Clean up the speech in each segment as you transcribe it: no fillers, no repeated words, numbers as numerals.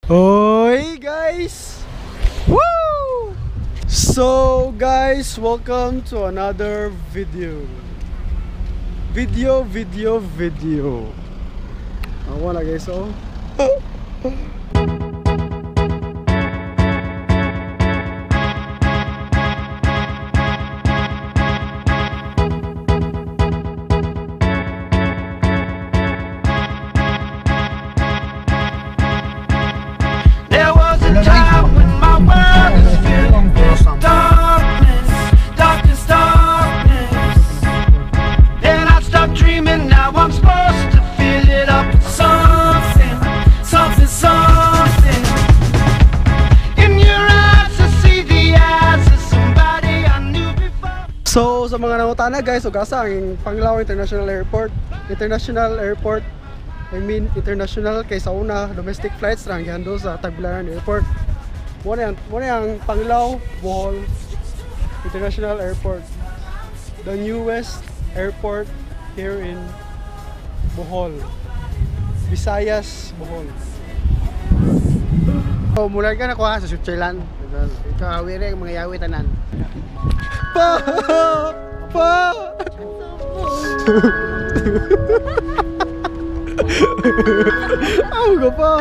Oi guys! Woo! So guys, welcome to another video. Video, video, video. Ako na guys, oh. There was a time when my world was filled with darkness, darkest darkness. Then I stopped dreaming, now I'm supposed to fill it up with something, something, something. In your eyes, I see the eyes of somebody I knew before. So sa mga nangutana guys, ug asa ang Panglao International Airport. International Airport. I mean international kay sa una domestic flights ra ang gihandle sa Tagbilaran Airport. Mo na ang Panglao Bohol International Airport. The newest airport here in Bohol. Visayas, Bohol. Oh, mula ka nakuha sa Switzerland. Ikaw awire ang mga yawi tanan. Pa! Pa! Aw ka pa!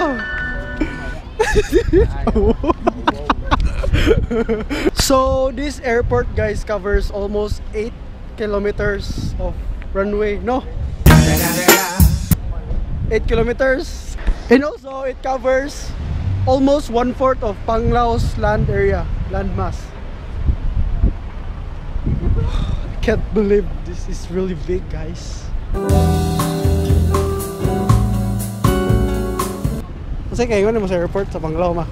So this airport guys covers almost 8 kilometers of runway, no? 8 kilometers. And also it covers almost 1/4 of Panglao's land area, land mass. I can't believe this is really big, guys. Kasi kayo mo sa airport sa Panglao ma.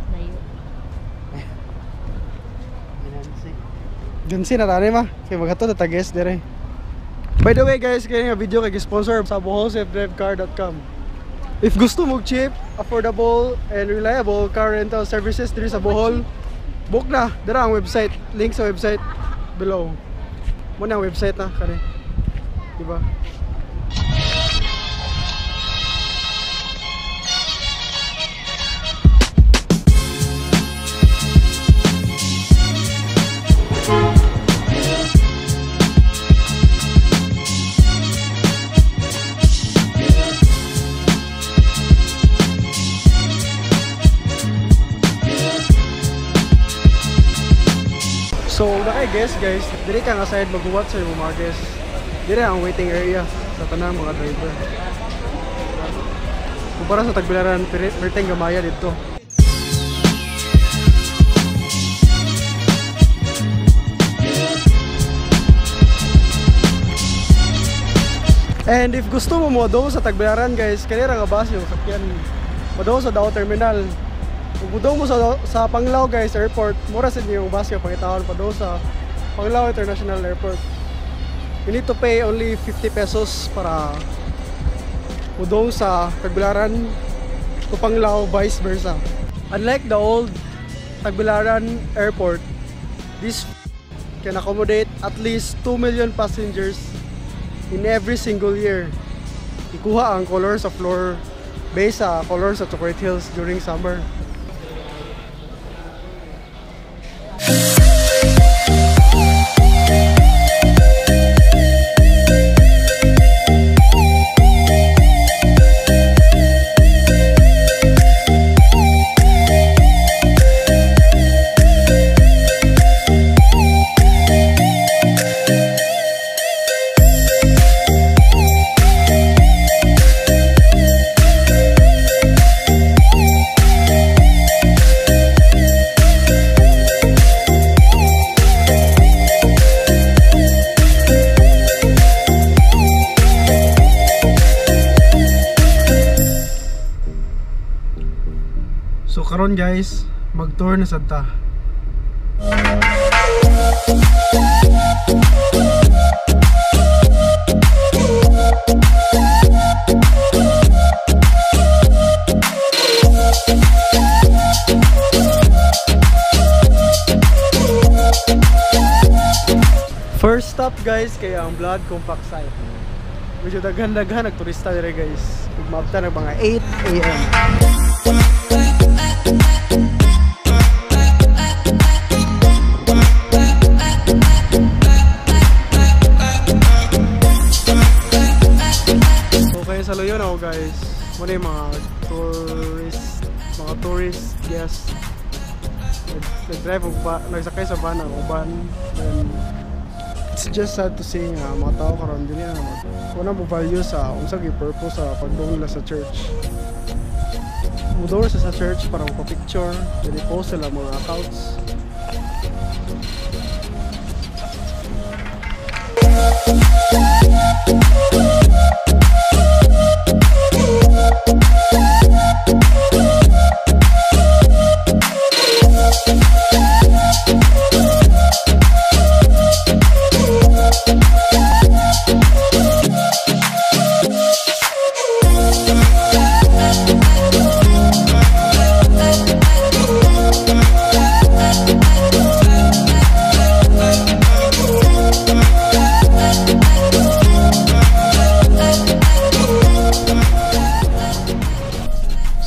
Layo. Gansi na tani ma. Kay maghatod ta guest dire. By the way guys, kaya nga video kay sponsor sa boholselfdrivecar.com. If gusto mo cheap, affordable and reliable car rental services diri sa Bohol, book na. Dira ang website, link sa website below. Mo na ang website na kani. Diba? So, naka-guess guys, diri ka nga side maghuwat sa imong mga guest. Diri ang waiting area sa tanang mga driver. Kumpara sa Tagbilaran, perteng gamaya dito. And if gusto mo moadto sa Tagbilaran guys, kanira nga bus yung sakyan. Moadto sa Dao Terminal. Kung mo sa Panglao guys airport, mura sa inyo yung bus yung pangitaon pa doon sa Panglao International Airport. You need to pay only 50 pesos para mudong sa Tagbilaran to Panglao, vice versa. Unlike the old Tagbilaran Airport, this can accommodate at least 2 million passengers in every single year. Ikuha ang color sa floor based sa color sa Chocolate Hills during summer. So karon guys, mag-tour na sad ta. First stop guys kay ang Blood Compact site. Medyo daghan-daghan nagturista dire, guys. Ug maabta nag mga 8 a.m. So kaya sa luyon ako, guys. Muna yung mga tourist guests. Nag-drive og ba, nagsakay sa van ako van. Then it's just sad to see nga mga tao karon dili na mag wala mo value sa unsa gyud purpose sa pagdung nila sa church. Mudong sa church para magpa-picture, then i-post sila mga accounts.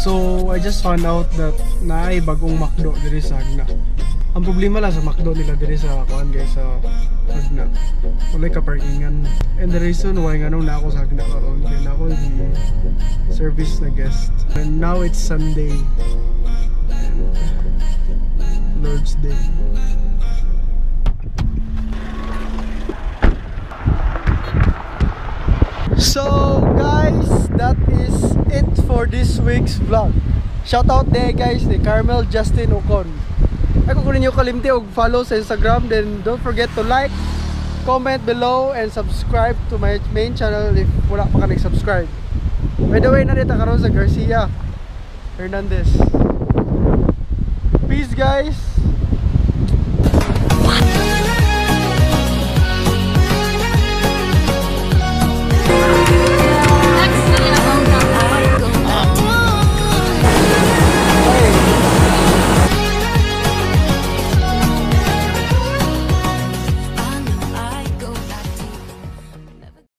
So, I just found out that naay bagong McDo diri sa Jagna. Ang problema lang sa McDo nila diri sa kuan, guys, sa Jagna, walay ka-parkingan. And the reason why nganong na ako sa Jagna karon kay na ako di service na guest. And now it's Sunday. And Lord's Day. So guys, that is it for this week's vlog. Shout out there, guys, ni Carmel Justin Ocon. Ay kung ninyo kalimti og follow sa Instagram, then don't forget to like, comment below and subscribe to my main channel if wala pa ka nag-subscribe. By the way, narita karon sa Garcia Hernandez. Peace, guys.